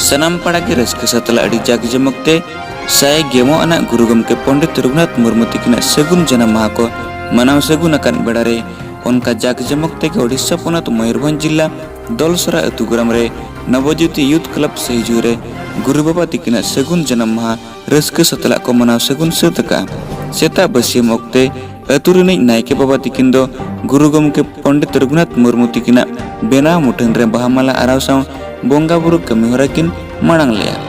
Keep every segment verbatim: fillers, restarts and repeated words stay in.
ᱥᱟᱱᱟᱢ ᱯᱟᱲᱟ ᱜᱮ ᱨᱟᱹᱥᱠᱟᱹ ᱥᱟᱛᱞᱟᱜ ᱟᱹᱰᱤ ᱡᱟᱠ ᱡᱚᱢᱚᱠ ᱛᱮ ᱥᱟᱭ ᱜᱮᱢᱚᱜ ᱟᱱᱟᱜ ᱜᱩᱨᱩ ᱜᱚᱢᱠᱮ ᱯᱚᱱᱰᱤᱛ ᱨᱚᱜᱷᱩᱱᱟᱛᱷ ᱢᱩᱨᱢᱩ ᱛᱤᱠᱤᱱᱟᱜ ᱥᱟᱹᱜᱩᱱ ᱡᱟᱱᱟᱢ ᱢᱟᱦᱟ ᱠᱚ ᱢᱟᱱᱟᱣ ᱥᱟᱹᱜᱩᱱ ᱟᱠᱟᱫ ᱵᱮᱲᱟ ᱨᱮ ᱚᱱᱠᱟ ᱡᱟᱠ ᱡᱚᱢᱚᱠ ᱛᱮᱜᱮ ᱳᱰᱤᱥᱟ ᱯᱚᱱᱚᱛ ᱢᱚᱭᱩᱨᱵᱷᱚᱸᱡᱽ ᱡᱤᱞᱟ ᱫᱚᱞᱥᱚᱨᱟ ᱟᱹᱛᱩ ᱜᱚᱨᱟᱢ ᱨᱮ ᱱᱚᱵᱚᱡᱳᱛᱤ ᱭᱩᱛᱷ ᱠᱞᱟᱵᱽ ᱥᱟᱹᱦᱤᱡᱩᱜ ᱨᱮ ᱜᱩᱨᱩ ᱵᱟᱵᱟ ᱛᱤᱠᱤᱱᱟᱜ ᱥᱟᱹᱜᱩᱱ ᱡᱟᱱᱟᱢ ᱢᱟᱦᱟ ᱨᱟᱹᱥᱠᱟᱹ ᱥᱟᱛᱞᱟᱜ ᱠᱚ ᱢᱟᱱᱟᱣ ᱥᱟᱹᱜᱩᱱ ᱥᱟᱹᱛ ᱟᱠᱟᱫᱼᱟ᱾ ᱥᱮᱛᱟᱜ ᱵᱟᱹᱥᱭᱟᱹᱢ ᱚᱠᱛᱮ ᱟᱹᱛᱩ ᱨᱤᱱᱤᱡ ᱱᱟᱭᱠᱮ ᱵᱟᱵᱟ ᱛᱤᱠᱤᱱ ᱫᱚ ᱜᱩᱨᱩ ᱜᱚᱢᱠᱮ ᱯᱚᱱᱰᱤᱛ ᱨᱚᱜᱷᱩᱱᱟᱛᱷ ᱢᱩᱨᱢᱩ ᱛᱤᱠᱤᱱᱟᱜ ᱵᱮᱱᱟᱣ ᱢᱩᱴᱷᱟᱹᱱ ᱨᱮ ᱵᱟᱦᱟ ᱢᱟᱞᱟ ᱟᱨᱟᱣ ᱥᱟᱶ ᱵᱚᱸᱜᱟ ᱵᱩᱨᱩ ᱠᱟᱹᱢᱤ ᱦᱚᱨᱟ ᱠᱤᱱ ᱢᱟᱲᱟᱝ ᱞᱮᱫᱼᱟ᱾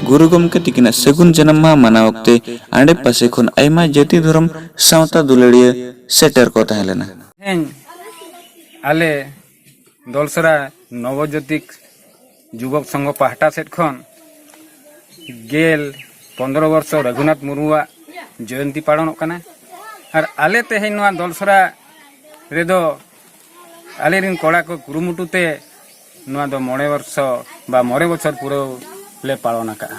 ᱜᱩᱨᱩ ᱜᱚᱢᱠᱮ ᱛᱤᱠᱤᱱᱟᱜ ᱥᱟᱹᱜᱩᱱ ᱡᱟᱱᱟᱢ ᱢᱟᱦᱟ ᱢᱟᱱᱟᱣ ᱚᱠᱛᱮ ᱟᱰᱮ ᱯᱟᱥᱮ ᱠᱷᱚᱱ ᱟᱭᱢᱟ ᱡᱟᱹᱛᱤ ᱫᱷᱚᱨᱚᱢ ᱥᱟᱶᱛᱟ ᱫᱩᱞᱟᱹᱲᱤᱭᱟᱹ ᱥᱮᱴᱮᱨ ᱠᱚ ᱛᱟᱦᱮᱸ ᱞᱮᱱᱟ᱾ ᱛᱮᱦᱮᱧ ᱟᱞᱮ ᱫᱚᱞᱥᱚᱨᱟ ᱱᱚᱵᱚᱡᱳᱛᱤᱠ ᱡᱩᱵᱚᱠ ᱥᱚᱝᱜᱷᱚ ᱯᱟᱦᱴᱟ ᱥᱮᱫ ᱠᱷᱚᱱ ᱜᱮᱞ ᱯᱚᱱᱫᱽᱨᱚ ᱵᱚᱨᱥᱚ ᱨᱚᱜᱷᱩᱱᱟᱛᱷ ᱢᱩᱨᱢᱩᱣᱟᱜ ᱡᱚᱭᱚᱱᱛᱤ ᱯᱟᱞᱚᱱᱚᱜ ᱠᱟᱱᱟ᱾ ᱟᱨ ᱟᱞᱮ ᱛᱮᱦᱮᱧ ᱱᱚᱣᱟ ᱫᱚᱞᱥᱚᱨᱟ ᱨᱮᱫᱚ ᱟᱞᱮᱨᱮᱱ ᱠᱚᱲᱟ ᱠᱚ ᱠᱩᱨᱩᱢᱩᱴᱩ ᱛᱮ ᱱᱚᱣᱟ ᱫᱚ ᱢᱚᱬᱮ ᱵᱚᱨᱥᱚ ᱵᱟ ᱢᱚᱬᱮ ᱵᱚᱪᱷᱚᱨ ᱯᱩᱨᱟᱹᱣ ᱞᱮ ᱯᱟᱞᱚᱱ ᱟᱠᱟᱫᱼᱟ᱾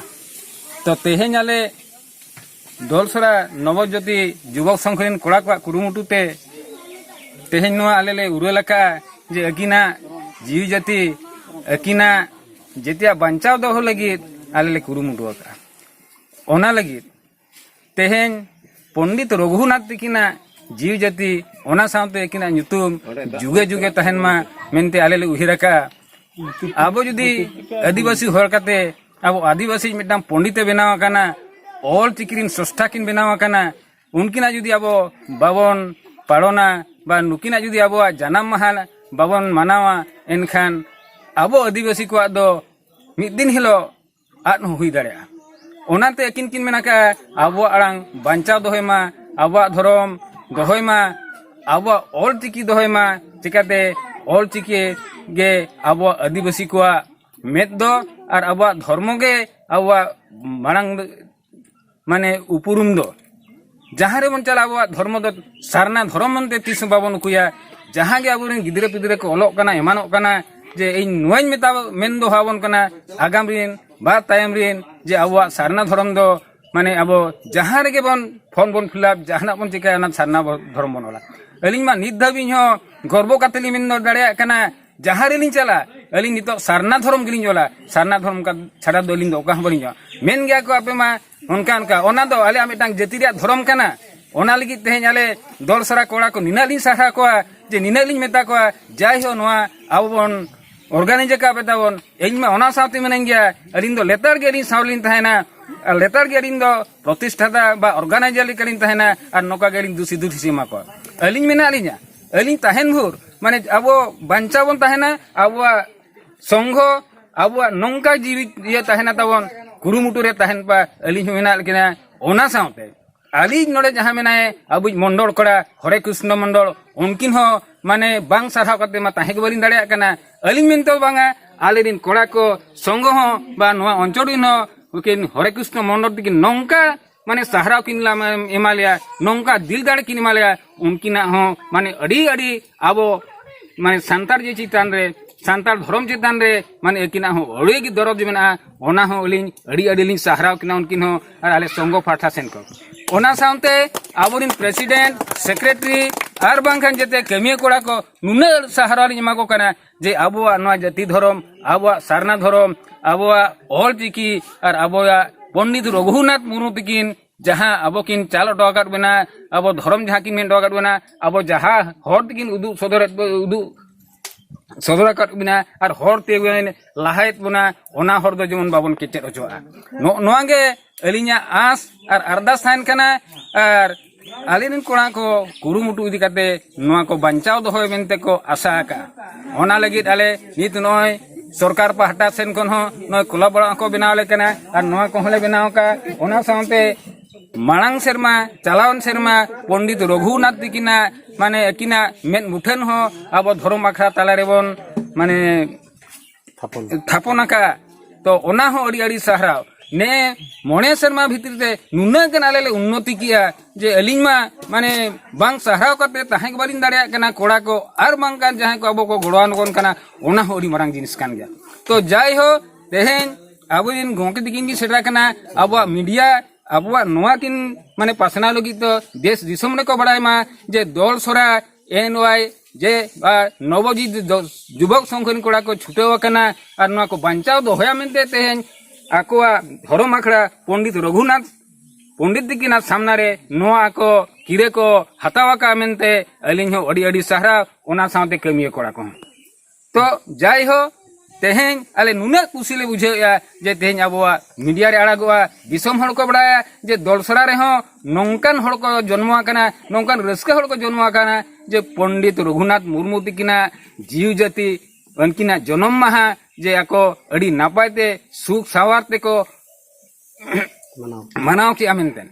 ᱛᱚ ᱛᱮᱦᱮᱧ ᱟᱞᱮ ᱫᱚᱞᱥᱚᱨᱟ ᱱᱚᱵᱚᱡᱳᱛᱤ ᱡᱩᱵᱚᱠ ᱥᱚᱝᱜᱷᱚ ᱨᱮᱱ ᱠᱚᱲᱟ ᱠᱚᱣᱟᱜ ᱠᱩᱨᱩᱢᱩᱴᱩ ᱛᱮ ᱛᱮᱦᱮᱧ ᱱᱚᱣᱟ ᱟᱞᱮ ᱞᱮ ᱩᱨᱟᱹᱞ ᱟᱠᱟᱫᱼᱟ ᱡᱮ ᱟᱹᱠᱤᱱᱟᱜ ᱡᱤᱣᱤ ᱡᱟᱹᱛᱤ, ᱟᱹᱠᱤᱱᱟᱜ ᱡᱟᱹᱛᱤᱭᱟᱜ ᱵᱟᱧᱪᱟᱣ ᱫᱚᱦᱚ ᱞᱟᱹᱜᱤᱫ ᱟᱞᱮ ᱞᱮ ᱠᱩᱨᱩᱢᱩᱴᱩ ᱟᱠᱟᱫᱼᱟ᱾ ᱚᱱᱟ ᱞᱟᱹᱜᱤᱫ ᱛᱮᱦᱮᱧ ᱯᱚᱱᱰᱤᱛ ᱨᱚᱜᱷᱩᱱᱟᱛᱷ ᱛᱤᱠᱤᱱᱟᱜ ᱡᱤᱣᱤ ᱡᱟᱹᱛᱤ, ᱚᱱᱟ ᱥᱟᱶᱛᱮ ᱟᱹᱠᱤᱱᱟᱜ ᱧᱩᱛᱩᱢ ᱡᱩᱜᱮ ᱡᱩᱜᱮ ᱛᱟᱦᱮᱱ ᱢᱟ ᱢᱮᱱᱛᱮ ᱟᱞᱮ ᱞᱮ ᱩᱭᱦᱟᱹᱨ ᱟᱠᱟᱫᱼᱟ᱾ ᱟᱵᱚ ᱡᱩᱫᱤ ᱟᱹᱫᱤᱵᱟᱹᱥᱤ ᱦᱚᱲ ᱠᱟᱛᱮ ᱟᱵᱚ ᱟᱹᱫᱤᱵᱟᱹᱥᱤ ᱢᱤᱫᱴᱟᱝ ᱯᱚᱱᱰᱤᱛ ᱮ ᱵᱮᱱᱟᱣ ᱟᱠᱟᱱᱟ, ᱚᱞ ᱪᱤᱠᱤ ᱨᱮᱱ ᱥᱨᱚᱥᱴᱷᱟ ᱠᱤᱱ ᱵᱮᱱᱟᱣ ᱟᱠᱟᱱᱟ, ᱩᱱᱠᱤᱱᱟᱜ ᱡᱩᱫᱤ ᱟᱵᱚ ᱵᱟᱵᱚᱱ ᱯᱟᱞᱚᱱᱟ ᱵᱟ ᱱᱩᱠᱤᱱᱟᱜ ᱡᱩᱫᱤ ᱟᱵᱚᱣᱟᱜ ᱡᱟᱱᱟᱢ ᱢᱟᱦᱟ ᱵᱟᱵᱚᱱ ᱢᱟᱱᱟᱣᱟ, ᱮᱱᱠᱷᱟᱱ ᱟᱵᱚ ᱟᱹᱫᱤᱵᱟᱹᱥᱤ ᱠᱚᱣᱟᱜ ᱫᱚ ᱢᱤᱫ ᱫᱤᱱ ᱦᱤᱞᱳᱜ ᱟᱫ ᱦᱚᱸ ᱦᱩᱭ ᱫᱟᱲᱮᱭᱟᱜᱼᱟ᱾ ᱚᱱᱟᱛᱮ ᱟᱹᱠᱤᱱ ᱠᱤᱱ ᱢᱮᱱ ᱟᱠᱟᱫᱼᱟ, ᱟᱵᱚᱣᱟᱜ ᱟᱲᱟᱝ ᱵᱟᱧᱪᱟᱣ ᱫᱚᱦᱚᱭ ᱢᱟ, ᱟᱵᱚᱣᱟᱜ ᱫᱷᱚᱨᱚᱢ ᱫᱚᱦᱚᱭ ᱢᱟ, ᱟᱵᱚᱣᱟᱜ ᱚᱞ ᱪᱤᱠᱤ ᱫᱚᱦᱚᱭ ᱢᱟ᱾ ᱪᱤᱠᱟᱹᱛᱮ ᱚᱞ ᱪᱤᱠᱤ ᱜᱮ ᱟᱵᱚᱣᱟᱜ ᱟᱹᱫᱤᱵᱟᱹᱥᱤ ᱠᱚᱣᱟᱜ ᱢᱮᱫ ᱫᱚ ᱟᱨ ᱟᱵᱚᱣᱟᱜ ᱫᱷᱚᱨᱢᱚ ᱜᱮ ᱟᱵᱚᱣᱟᱜ ᱢᱟᱲᱟᱝ ᱢᱟᱱᱮ ᱩᱯᱨᱩᱢ ᱫᱚ᱾ ᱡᱟᱦᱟᱸ ᱨᱮᱵᱚᱱ ᱪᱟᱞᱟᱜ, ᱟᱵᱚᱣᱟᱜ ᱫᱷᱚᱨᱢᱚ ᱫᱚ ᱥᱟᱨᱱᱟ ᱫᱷᱚᱨᱚᱢ ᱢᱮᱱᱛᱮ ᱛᱤᱥ ᱦᱚᱸ ᱵᱟᱵᱚᱱ ᱩᱠᱩᱭᱟ᱾ ᱡᱟᱦᱟᱸ ᱜᱮ ᱟᱵᱚᱨᱮᱱ ᱜᱤᱫᱽᱨᱟᱹ ᱯᱤᱫᱽᱨᱟᱹ ᱠᱚ ᱚᱞᱚᱜ ᱠᱟᱱᱟ, ᱮᱢᱟᱱᱚᱜ ᱠᱟᱱᱟ, ᱡᱮ ᱤᱧ ᱱᱚᱣᱟᱧ ᱢᱮᱛᱟ, ᱢᱮᱱ ᱫᱚᱦᱚ ᱟᱵᱚᱱ ᱠᱟᱱᱟ, ᱟᱜᱟᱢ ᱨᱮᱱ ᱵᱟ ᱛᱟᱭᱚᱢ ᱨᱮᱱ, ᱡᱮ ᱟᱵᱚᱣᱟᱜ ᱥᱟᱨᱱᱟ ᱫᱷᱚᱨᱚᱢ ᱫᱚ ᱢᱟᱱᱮ ᱟᱵᱚ ᱡᱟᱦᱟᱸ ᱨᱮᱜᱮ ᱵᱚᱱ ᱯᱷᱚᱨᱢ ᱵᱚᱱ ᱯᱷᱤᱞᱟᱯ, ᱡᱟᱦᱟᱱᱟᱜ ᱵᱚᱱ ᱪᱤᱠᱟᱹᱭᱟ, ᱚᱱᱟ ᱥᱟᱨᱱᱟ ᱵᱚ-, ᱫᱷᱚᱨᱚᱢ ᱵᱚᱱ ᱚᱞᱟ᱾ ᱟᱹᱞᱤᱧ ᱢᱟ ᱱᱤᱛ ᱫᱷᱟᱹᱵᱤᱡ ᱦᱚᱸ ᱜᱚᱨᱵᱚ ᱠᱟᱛᱮ ᱞᱤᱧ ᱢᱮᱱ ᱫᱟᱲᱮᱭᱟᱜ ᱠᱟᱱᱟ, ᱡᱟᱦᱟᱸ ᱨᱮᱞᱤᱧ ᱪᱟᱞᱟᱜ, ᱟᱹᱞᱤᱧ ᱱᱤᱛᱚᱜ ᱥᱟᱨᱱᱟ ᱫᱷᱚᱨᱚᱢ ᱜᱮᱞᱤᱧ ᱚᱞᱟ᱾ ᱥᱟᱨᱱᱟ ᱫᱷᱚᱨᱚᱢ ᱠᱟ-, ᱪᱷᱟᱰᱟ ᱫᱚ ᱟᱹᱞᱤᱧ ᱫᱚ ᱚᱠᱟ ᱦᱚᱸ ᱵᱟᱹᱞᱤᱧ ᱚᱞᱟ᱾ ᱢᱮᱱ ᱜᱮᱭᱟ ᱠᱚ, ᱟᱯᱮ ᱢᱟ ᱚᱱᱠᱟ ᱚᱱᱠᱟ, ᱚᱱᱟ ᱫᱚ ᱟᱞᱮᱭᱟᱜ ᱢᱤᱫᱴᱟᱝ ᱡᱟᱹᱛᱤ ᱨᱮᱭᱟᱜ ᱫᱷᱚᱨᱚᱢ ᱠᱟᱱᱟ᱾ ᱚᱱᱟ ᱞᱟᱹᱜᱤᱫ ᱛᱮᱦᱮᱧ ᱟᱞᱮ ᱫᱚᱞ ᱥᱚᱨᱟ ᱠᱚᱲᱟ ᱠᱚ ᱱᱤᱱᱟᱹᱜ ᱞᱤᱧ ᱥᱟᱨᱦᱟᱣ ᱠᱚᱣᱟ, ᱡᱮ ᱱᱤᱱᱟᱹᱜ ᱞᱤᱧ ᱢᱮᱛᱟ ᱠᱚᱣᱟ, ᱡᱟᱭᱦᱳᱠ, ᱱᱚᱣᱟ ᱟᱵᱚ ᱵᱚᱱ organize ᱟᱠᱟᱫ ᱯᱮ ᱛᱟᱵᱚᱱ᱾ ᱤᱧ ᱢᱟ ᱚᱱᱟ ᱥᱟᱶᱛᱮ ᱢᱤᱱᱟᱹᱧ ᱜᱮᱭᱟ, ᱟᱹᱞᱤᱧ ᱫᱚ ᱞᱮᱛᱟᱲ ᱜᱮ ᱟᱹᱞᱤᱧ ᱥᱟᱶ ᱞᱤᱧ ᱛᱟᱦᱮᱱᱟ, ᱟᱨ ᱞᱮᱛᱟᱲ ᱜᱮ ᱟᱹᱞᱤᱧ ᱫᱚ ᱯᱨᱚᱛᱤᱥᱴᱷᱟᱛᱟ ᱵᱟ organizer ᱞᱮᱠᱟ ᱞᱤᱧ ᱛᱟᱦᱮᱱᱟ, ᱟᱨ ᱱᱚᱝᱠᱟ ᱜᱮ ᱟᱹᱞᱤᱧ ᱫᱩᱥᱤ ᱫᱩᱥᱤ ᱮᱢᱟ ᱠᱚᱣᱟ᱾ ᱟᱹᱞᱤᱧ ᱢᱮᱱᱟᱜ ᱞᱤᱧᱟ, ᱟᱹᱞᱤᱧ ᱛᱟᱦᱮᱱ ᱵᱷᱳᱨ, ᱢᱟᱱᱮ, ᱟᱵᱚ ᱵᱟᱧᱪᱟᱣ ᱵᱚᱱ ᱛᱟᱦᱮᱱᱟ, ᱟᱵᱚᱣᱟᱜ ᱥᱚᱝᱜᱷᱚ, ᱟᱵᱚᱣᱟᱜ ᱱᱚᱝᱠᱟ ᱡᱤᱣᱤ ᱤᱭᱟᱹ ᱛᱟᱦᱮᱱᱟ ᱛᱟᱵᱚᱱ, ᱠᱩᱨᱩᱢᱩᱴᱩ ᱨᱮ ᱛᱟᱦᱮᱱ ᱯᱟ, ᱟᱹᱞᱤᱧ ᱦᱚᱸ ᱢᱮᱱᱟᱜ ᱞᱤᱧᱟ᱾ ᱚᱱᱟ ᱥᱟᱶᱛᱮ ᱟᱹᱞᱤᱧ ᱱᱚᱰᱮ ᱡᱟᱦᱟᱸ ᱢᱮᱱᱟᱭ, ᱟᱵᱚᱭᱤᱡ ᱢᱚᱱᱰᱚᱞ ᱠᱚᱲᱟ ᱦᱚᱨᱮ ᱠᱨᱤᱥᱱᱚ ᱢᱚᱱᱰᱚᱞ, ᱩᱱᱠᱤᱱ ᱦᱚᱸ, ᱢᱟᱱᱮ, ᱵᱟᱝ ᱥᱟᱨᱦᱟᱣ ᱠᱟᱛᱮ ᱢᱟ ᱛᱟᱦᱮᱸ ᱜᱮ ᱵᱟᱹᱞᱤᱧ ᱫᱟᱲᱮᱭᱟᱜ ᱠᱟᱱᱟ᱾ ᱟᱹᱞᱤᱧ ᱢᱮᱱᱛᱮ ᱫᱚ ᱵᱟᱝᱟ, ᱟᱞᱮ ᱨᱮᱱ ᱠᱚᱲᱟ ᱠᱚ ᱥᱚᱝᱜᱷᱚ ᱦᱚᱸ ᱵᱟ ᱱᱚᱣᱟ ᱚᱧᱪᱚᱞ ᱨᱮᱱ ᱦᱚᱸ ᱩᱱᱠᱤᱱ ᱦᱚᱨᱮ ᱠᱨᱤᱥᱱᱚ ᱢᱚᱱᱰᱚᱞ ᱛᱟᱹᱠᱤᱱ ᱱᱚᱝᱠᱟ, ᱢᱟᱱᱮ, ᱥᱟᱨᱦᱟᱣ ᱠᱤᱱ ᱞᱟ-, ᱮᱢᱟ ᱞᱮᱭᱟ, ᱱᱚᱝᱠᱟ ᱫᱤᱞ ᱫᱟᱲᱮ ᱠᱤᱱ ᱮᱢᱟ ᱞᱮᱭᱟ, ᱩᱱᱠᱤᱱᱟᱜ ᱦᱚᱸ, ᱢᱟᱱᱮ, ᱟᱹᱰᱤ ᱟᱹᱰᱤ ᱟᱵᱚ, ᱢᱟᱱᱮ, ᱥᱟᱱᱛᱟᱲ ᱡᱮ ᱪᱮᱛᱟᱱ ᱨᱮ, ᱥᱟᱱᱛᱟᱲ ᱫᱷᱚᱨᱚᱢ ᱪᱮᱛᱟᱱ ᱨᱮ, ᱢᱟᱱᱮ, ᱟᱹᱠᱤᱱᱟᱜ ᱦᱚᱸ ᱟᱹᱰᱤ ᱜᱮ ᱫᱚᱨᱚᱫ ᱢᱮᱱᱟᱜᱼᱟ᱾ ᱚᱱᱟ ᱦᱚᱸ ᱟᱹᱞᱤᱧ ᱟᱹᱰᱤ ᱟᱹᱰᱤ ᱞᱤᱧ ᱥᱟᱨᱦᱟᱣ ᱠᱤᱱᱟ ᱩᱱᱠᱤᱱ ᱦᱚᱸ, ᱟᱨ ᱟᱞᱮ ᱥᱚᱝᱜᱷᱚ ᱯᱟᱦᱴᱟ ᱥᱮᱱ ᱠᱷᱚᱱ᱾ ᱚᱱᱟ ᱥᱟᱶᱛᱮ ᱟᱵᱚᱨᱮᱱ president, secretary ᱟᱨ ᱵᱟᱝᱠᱷᱟᱱ ᱡᱮᱛᱮ ᱠᱟᱹᱢᱤᱭᱟᱹ ᱠᱚᱲᱟ ᱠᱚ ᱱᱩᱱᱟᱹᱜ ᱥᱟᱨᱦᱟᱣ ᱞᱤᱧ ᱮᱢᱟ ᱠᱚ ᱠᱟᱱᱟ, ᱡᱮ ᱟᱵᱚᱣᱟᱜ ᱱᱚᱣᱟ ᱡᱟᱹᱛᱤ ᱫᱷᱚᱨᱚᱢ, ᱟᱵᱚᱣᱟᱜ ᱥᱟᱨᱱᱟ ᱫᱷᱚᱨᱚᱢ, ᱟᱵᱚᱣᱟᱜ ᱚᱞ ᱪᱤᱠᱤ ᱟᱨ ᱟᱵᱚᱣᱟᱜ ᱯᱚᱱᱰᱤᱛ ᱨᱚᱜᱷᱩᱱᱟᱛᱷ ᱢᱩᱨᱢᱩ ᱛᱟᱹᱠᱤᱱ ᱡᱟᱦᱟᱸ ᱟᱵᱚ ᱠᱤᱱ ᱪᱟᱞ ᱦᱚᱴᱚ ᱟᱠᱟᱫ ᱵᱚᱱᱟ, ᱟᱵᱚ ᱫᱷᱚᱨᱚᱢ ᱡᱟᱦᱟᱸ ᱠᱤᱱ ᱢᱮᱱ ᱦᱚᱴᱚ ᱟᱠᱟᱫ ᱵᱚᱱᱟ, ᱟᱵᱚ ᱡᱟᱦᱟᱸ ᱦᱚᱨ ᱛᱮᱠᱤᱱ ᱩᱫᱩᱜ ᱥᱚᱫᱚᱨᱮᱫ, ᱩᱫᱩᱜ ᱥᱚᱫᱚᱨ ᱟᱠᱟᱫ ᱵᱚᱱᱟ ᱟᱨ ᱦᱚᱨ ᱛᱮ ᱵᱚᱱ ᱞᱟᱦᱟᱭᱮᱫ ᱵᱚᱱᱟ, ᱚᱱᱟ ᱦᱚᱨ ᱫᱚ ᱡᱮᱢᱚᱱ ᱵᱟᱵᱚᱱ ᱠᱮᱪᱮᱫ ᱦᱚᱪᱚᱣᱟᱜᱼᱟ᱾ ᱱᱚᱜ-, ᱱᱚᱣᱟ ᱜᱮ ᱟᱹᱞᱤᱧᱟᱜ ᱟᱸᱥ ᱟᱨ ᱟᱨᱫᱟᱥ ᱛᱟᱦᱮᱱ ᱠᱟᱱᱟ᱾ ᱟᱨ ᱟᱞᱮ ᱨᱮᱱ ᱠᱚᱲᱟ ᱠᱚ ᱠᱩᱨᱩᱢᱩᱴᱩ ᱤᱫᱤ ᱠᱟᱛᱮ ᱱᱚᱣᱟ ᱠᱚ ᱵᱟᱧᱪᱟᱣ ᱫᱚᱦᱚᱭ ᱢᱮᱱᱛᱮ ᱠᱚ ᱟᱥᱟ ᱟᱠᱟᱜᱼᱟ᱾ ᱚᱱᱟ ᱞᱟᱹᱜᱤᱫ ᱟᱞᱮ ᱱᱤᱛ ᱱᱚᱜᱼᱚᱭ ᱥᱚᱨᱠᱟᱨ ᱯᱟᱦᱴᱟ ᱥᱮᱱ ᱠᱷᱚᱱ ᱦᱚᱸ ᱱᱚᱜᱼᱚᱭ ᱠᱞᱟᱵᱽ ᱚᱲᱟᱜ ᱦᱚᱸᱠᱚ ᱵᱮᱱᱟᱣ ᱟᱞᱮ ᱠᱟᱱᱟ ᱟᱨ ᱱᱚᱣᱟ ᱠᱚᱦᱚᱸ ᱞᱮ ᱵᱮᱱᱟᱣ ᱟᱠᱟᱫᱼᱟ᱾ ᱚᱱᱟ ᱥᱟᱶᱛᱮ ᱢᱟᱲᱟᱝ ᱥᱮᱨᱢᱟ, ᱪᱟᱞᱟᱣᱮᱱ ᱥᱮᱨᱢᱟ ᱯᱚᱱᱰᱤᱛ ᱨᱚᱜᱷᱩᱱᱟᱛᱷ ᱛᱤᱠᱤᱱᱟᱜ, ᱢᱟᱱᱮ, ᱟᱹᱠᱤᱱᱟᱜ ᱢᱮᱫ ᱢᱩᱴᱷᱟᱹᱱ ᱦᱚᱸ ᱟᱵᱚ ᱫᱷᱚᱨᱚᱢ ᱟᱠᱷᱲᱟ ᱛᱟᱞᱟ ᱨᱮᱵᱚᱱ, ᱢᱟᱱᱮ, ᱛᱷᱟᱯᱚᱱ᱾ ᱛᱷᱟᱯᱚᱱ ᱟᱠᱟᱫᱼᱟ᱾ ᱛᱚ, ᱚᱱᱟ ᱦᱚᱸ ᱟᱹᱰᱤ ᱟᱹᱰᱤ ᱥᱟᱨᱦᱟᱣ᱾ ᱱᱮ ᱢᱚᱬᱮ ᱥᱮᱨᱢᱟ ᱵᱷᱤᱛᱨᱤ ᱛᱮ ᱱᱩᱱᱟᱹᱜ ᱜᱟᱱ ᱟᱞᱮ ᱞᱮ ᱩᱱᱱᱚᱛᱤ ᱠᱮᱜᱼᱟ ᱡᱮ ᱟᱹᱞᱤᱧ ᱢᱟ, ᱢᱟᱱᱮ, ᱵᱟᱝ ᱥᱟᱨᱦᱟᱣ ᱠᱟᱛᱮ ᱛᱟᱦᱮᱸ ᱜᱮ ᱵᱟᱹᱞᱤᱧ ᱫᱟᱲᱮᱭᱟᱜ ᱠᱟᱱᱟ᱾ ᱠᱚᱲᱟ ᱠᱚ ᱟᱨ ᱵᱟᱝᱠᱷᱟᱱ ᱡᱟᱦᱟᱸᱭ ᱠᱚ ᱟᱵᱚ ᱠᱚ ᱜᱚᱲᱚ ᱟᱵᱚᱱ ᱠᱟᱱᱟ, ᱚᱱᱟ ᱦᱚᱸ ᱟᱹᱰᱤ ᱢᱟᱨᱟᱝ ᱡᱤᱱᱤᱥ ᱠᱟᱱ ᱜᱮᱭᱟ᱾ ᱛᱚ, ᱡᱟᱭᱦᱳᱠ, ᱛᱮᱦᱮᱧ ᱟᱵᱚᱨᱮᱱ ᱜᱚᱢᱠᱮ ᱛᱤᱠᱤᱱ ᱜᱮ ᱥᱮᱴᱮᱨ ᱟᱠᱟᱱᱟ᱾ ᱟᱵᱚᱣᱟᱜ ᱢᱤᱰᱤᱭᱟ, ᱟᱵᱚᱣᱟᱜ ᱱᱚᱣᱟ ᱠᱤᱱ, ᱢᱟᱱᱮ, ᱯᱟᱥᱱᱟᱣ ᱞᱟᱹᱜᱤᱫ ᱫᱚ ᱫᱮᱥ ᱫᱤᱥᱚᱢ ᱨᱮᱠᱚ ᱵᱟᱲᱟᱭ ᱢᱟ ᱡᱮ ᱫᱚᱞ ᱥᱚᱨᱟ ᱮᱱ ᱣᱟᱭ ᱡᱮ ᱟᱨ ᱱᱚᱵᱚᱡᱤᱛ ᱫᱚ ᱡᱩᱵᱚᱠ ᱥᱚᱝᱜᱷᱚ ᱨᱮᱱ ᱠᱚᱲᱟ ᱠᱚ ᱪᱷᱩᱴᱟᱹᱣ ᱟᱠᱟᱱᱟ ᱟᱨ ᱱᱚᱣᱟ ᱠᱚ ᱵᱟᱧᱪᱟᱣ ᱫᱚᱦᱚᱭᱟ ᱢᱮᱱᱛᱮ ᱛᱮᱦᱮᱧ ᱟᱠᱚᱣᱟᱜ ᱫᱷᱚᱨᱚᱢ ᱟᱠᱷᱲᱟ ᱯᱚᱱᱰᱤᱛ ᱨᱚᱜᱷᱩᱱᱟᱛᱷ ᱯᱚᱱᱰᱤᱛ ᱛᱤᱠᱤᱱᱟᱜ ᱥᱟᱢᱱᱟ ᱨᱮ ᱱᱚᱣᱟ ᱠᱚ ᱠᱤᱨᱟᱹ ᱠᱚ ᱦᱟᱛᱟᱣ ᱟᱠᱟᱫᱼᱟ ᱢᱮᱱᱛᱮ ᱟᱹᱞᱤᱧ ᱦᱚᱸ ᱟᱹᱰᱤ ᱟᱹᱰᱤ ᱥᱟᱨᱦᱟᱣ, ᱚᱱᱟ ᱥᱟᱶᱛᱮ ᱠᱟᱹᱢᱤᱭᱟᱹ ᱠᱚᱲᱟ ᱠᱚᱦᱚᱸ᱾ ᱛᱚ ᱡᱟᱭᱦᱳᱠ, ᱛᱮᱦᱮᱧ ᱟᱞᱮ ᱱᱩᱱᱟᱹᱜ ᱠᱩᱥᱤ ᱞᱮ ᱵᱩᱡᱷᱟᱹᱣᱮᱫᱼᱟ ᱡᱮ ᱛᱮᱦᱮᱧ ᱟᱵᱚᱣᱟᱜ ᱢᱤᱰᱤᱭᱟ ᱨᱮ ᱟᱲᱟᱜᱚᱜᱼᱟ, ᱫᱤᱥᱚᱢ ᱦᱚᱲ ᱠᱚ ᱵᱟᱲᱟᱭᱟ ᱡᱮ ᱫᱚᱞᱥᱚᱲᱟ ᱨᱮᱦᱚᱸ ᱱᱚᱝᱠᱟᱱ ᱦᱚᱲ ᱠᱚ ᱡᱚᱱᱢᱚ ᱟᱠᱟᱱᱟ, ᱱᱚᱝᱠᱟᱱ ᱨᱟᱹᱥᱠᱟᱹ ᱦᱚᱲ ᱠᱚ ᱡᱚᱱᱢᱚ ᱟᱠᱟᱱᱟ ᱡᱮ ᱯᱚᱱᱰᱤᱛ ᱨᱚᱜᱷᱩᱱᱟᱛᱷ ᱢᱩᱨᱢᱩ ᱛᱤᱠᱤᱱᱟᱜ ᱡᱤᱣᱤ ᱡᱟᱹᱛᱤ, ᱩᱱᱠᱤᱱᱟᱜ ᱡᱚᱱᱚᱢ ᱢᱟᱦᱟ ᱡᱮ ᱟᱠᱚ ᱟᱹᱰᱤ ᱱᱟᱯᱟᱭ ᱛᱮ ᱥᱩᱠ ᱥᱟᱶᱟᱨ ᱛᱮᱠᱚ ᱢᱟᱱᱟᱣ᱾ ᱢᱟᱱᱟᱣ ᱠᱮᱜᱼᱟ ᱢᱮᱱᱛᱮ᱾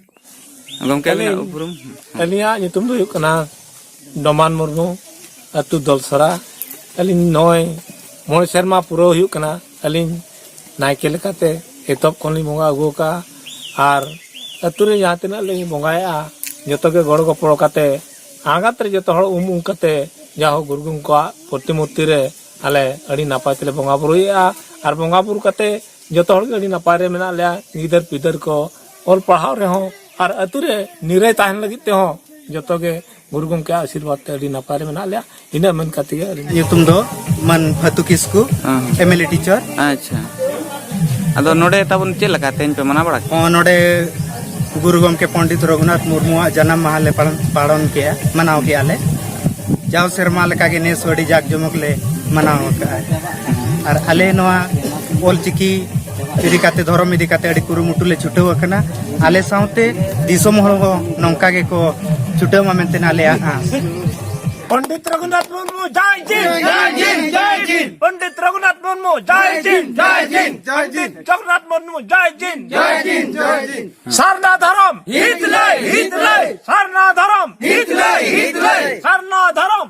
ᱜᱚᱢᱠᱮ, ᱟᱹᱵᱤᱱᱟᱜ ᱟᱹᱞᱤᱧ, ᱩᱯᱨᱩᱢ? ᱟᱹᱞᱤᱧᱟᱜ ᱧᱩᱛᱩᱢ ᱫᱚ ᱦᱩᱭᱩᱜ ᱠᱟᱱᱟ ᱰᱚᱢᱟᱱ ᱢᱩᱨᱢᱩ, ᱟᱹᱛᱩ ᱫᱚᱞᱥᱚᱲᱟ᱾ ᱟᱹᱞᱤᱧ ᱱᱚᱜᱼᱚᱭ ᱢᱚᱬᱮ ᱥᱮᱨᱢᱟ ᱯᱩᱨᱟᱹᱣ ᱦᱩᱭᱩᱜ ᱠᱟᱱᱟ ᱟᱹᱞᱤᱧ ᱱᱟᱭᱠᱮ ᱞᱮᱠᱟᱛᱮ᱾ ᱮᱛᱚᱦᱚᱵ ᱠᱷᱚᱱ ᱞᱤᱧ ᱵᱚᱸᱜᱟ ᱟᱹᱜᱩ ᱟᱠᱟᱫᱼᱟ᱾ ᱟᱨ ᱟᱹᱛᱩ ᱨᱮ ᱡᱟᱦᱟᱸ ᱛᱤᱱᱟᱹᱜ ᱞᱤᱧ ᱵᱚᱸᱜᱟᱭᱮᱫᱼᱟ, ᱡᱚᱛᱚ ᱜᱮ ᱜᱚᱲᱚ ᱜᱚᱯᱚᱲᱚ ᱠᱟᱛᱮ, ᱟᱬᱜᱟᱛ ᱨᱮ ᱡᱚᱛᱚ ᱦᱚᱲ ᱩᱢ ᱩᱢ ᱠᱟᱛᱮ, ᱡᱟᱦᱳ ᱜᱩᱨᱩ ᱜᱚᱢᱠᱮ ᱠᱚᱣᱟᱜ ᱯᱨᱚᱛᱤᱢᱩᱨᱛᱤ ᱨᱮ ᱟᱞᱮ ᱟᱹᱰᱤ ᱱᱟᱯᱟᱭ ᱛᱮᱞᱮ ᱵᱚᱸᱜᱟ ᱵᱩᱨᱩᱭᱮᱫᱼᱟ᱾ ᱟᱨ ᱵᱚᱸᱜᱟ ᱵᱩᱨᱩ ᱠᱟᱛᱮ ᱡᱚᱛᱚ ᱦᱚᱲ ᱜᱮ ᱟᱹᱰᱤ ᱱᱟᱯᱟᱭ ᱨᱮ ᱢᱮᱱᱟᱜ ᱞᱮᱭᱟ᱾ ᱜᱤᱫᱟᱹᱨ ᱯᱤᱫᱟᱹᱨ ᱠᱚ ᱚᱞ ᱯᱟᱲᱦᱟᱣ ᱨᱮᱦᱚᱸ ᱟᱨ ᱟᱹᱛᱩ ᱨᱮ ᱱᱤᱨᱟᱹᱭ ᱛᱟᱦᱮᱱ ᱞᱟᱹᱜᱤᱫ ᱛᱮᱦᱚᱸ ᱡᱚᱛᱚ ᱜᱮ ᱜᱩᱨᱩ ᱜᱚᱢᱠᱮᱭᱟᱜ ᱟᱥᱤᱨᱵᱟᱫᱽ ᱛᱮ ᱟᱹᱰᱤ ᱱᱟᱯᱟᱭ ᱨᱮ ᱢᱮᱱᱟᱜ ᱞᱮᱭᱟ᱾ ᱤᱱᱟᱹᱜ ᱢᱮᱱ ᱠᱟᱛᱮ ᱜᱮ ᱟᱹᱞᱤᱧ ᱧᱩᱛᱩᱢ ᱫᱚ ᱢᱟᱹᱱ ᱯᱷᱟᱹᱛᱩ ᱠᱤᱥᱠᱩ, ᱦᱮᱸ᱾ M L A teacher. ᱟᱪᱪᱷᱟ᱾ ᱟᱫᱚ ᱱᱚᱰᱮ ᱛᱟᱵᱚᱱ ᱪᱮᱫ ᱞᱮᱠᱟ ᱛᱮᱦᱮᱧ ᱯᱮ ᱢᱟᱱᱟᱣ ᱵᱟᱲᱟ ᱠᱮᱫᱟ? ᱦᱚᱸ, ᱱᱚᱰᱮ ᱜᱩᱨᱩ ᱜᱚᱢᱠᱮ ᱯᱚᱱᱰᱤᱛ ᱨᱚᱜᱷᱩᱱᱟᱛᱷ ᱢᱩᱨᱢᱩᱣᱟᱜ ᱡᱟᱱᱟᱢ ᱢᱟᱦᱟ ᱞᱮ ᱯᱟᱞᱚᱱ, ᱯᱟᱞᱚᱱ ᱠᱮᱜᱼᱟ, ᱢᱟᱱᱟᱣ ᱠᱮᱜᱼᱟ ᱞᱮ᱾ ᱡᱟᱣ ᱥᱮᱨᱢᱟ ᱞᱮᱠᱟᱜᱮ ᱱᱮᱥ ᱦᱚᱸ ᱟᱹᱰᱤ ᱡᱟᱠ ᱡᱚᱢᱚᱠ ᱞᱮ ᱢᱟᱱᱟᱣ ᱟᱠᱟᱫᱼᱟ᱾ ᱟᱨ ᱟᱞᱮ ᱱᱚᱣᱟ ᱚᱞ ᱪᱤᱠᱤ ᱤᱫᱤ ᱠᱟᱛᱮ, ᱫᱷᱚᱨᱚᱢ ᱤᱫᱤ ᱠᱟᱛᱮ ᱟᱹᱰᱤ ᱠᱩᱨᱩᱢᱩᱴᱩ ᱞᱮ ᱪᱷᱩᱴᱟᱹᱣ ᱟᱠᱟᱱᱟ᱾ ᱟᱞᱮ ᱥᱟᱶᱛᱮ ᱫᱤᱥᱚᱢ ᱦᱚᱲ ᱦᱚᱸ ᱱᱚᱝᱠᱟ ᱜᱮᱠᱚ ᱪᱷᱩᱴᱟᱹᱣ ᱢᱟ ᱢᱮᱱᱛᱮ ᱟᱞᱮᱭᱟᱜ ᱟᱸᱥ᱾ ᱯᱚᱱᱰᱤᱛ ᱨᱚᱜᱷᱩᱱᱟᱛᱷ ᱢᱩᱨᱢᱩ ᱡᱟᱭ ᱡᱤᱱ, ᱡᱟᱭ ᱡᱤᱱ, ᱡᱟᱭ ᱡᱤᱱ᱾ ᱯᱚᱱᱰᱤᱛ ᱨᱚᱜᱷᱩᱱᱟᱛᱷ ᱢᱩᱨᱢᱩ ᱡᱟᱭ ᱡᱤᱱ, ᱡᱟᱭ ᱡᱤᱱ, ᱡᱟᱭ ᱡᱤᱱ᱾ ᱯᱚᱱᱰᱤᱛ ᱡᱚᱜᱚᱱᱱᱟᱛᱷ ᱢᱩᱨᱢᱩ ᱡᱟᱭ ᱡᱤᱱ, ᱡᱟᱭ ᱡᱤᱱ, ᱡᱟᱭ ᱡᱤᱱ᱾ ᱥᱟᱨᱱᱟ ᱫᱷᱚᱨᱚᱢ ᱦᱤᱛ ᱞᱟᱹᱭ, ᱦᱤᱛ ᱞᱟᱹᱭ᱾ ᱥᱟᱨᱱᱟ ᱫᱷᱚᱨᱚᱢ ᱦᱤᱛ ᱞᱟᱹᱭ, ᱦᱤᱛ ᱞᱟᱹᱭ᱾ ᱥᱟᱨᱱᱟ ᱫᱷᱚᱨᱚᱢ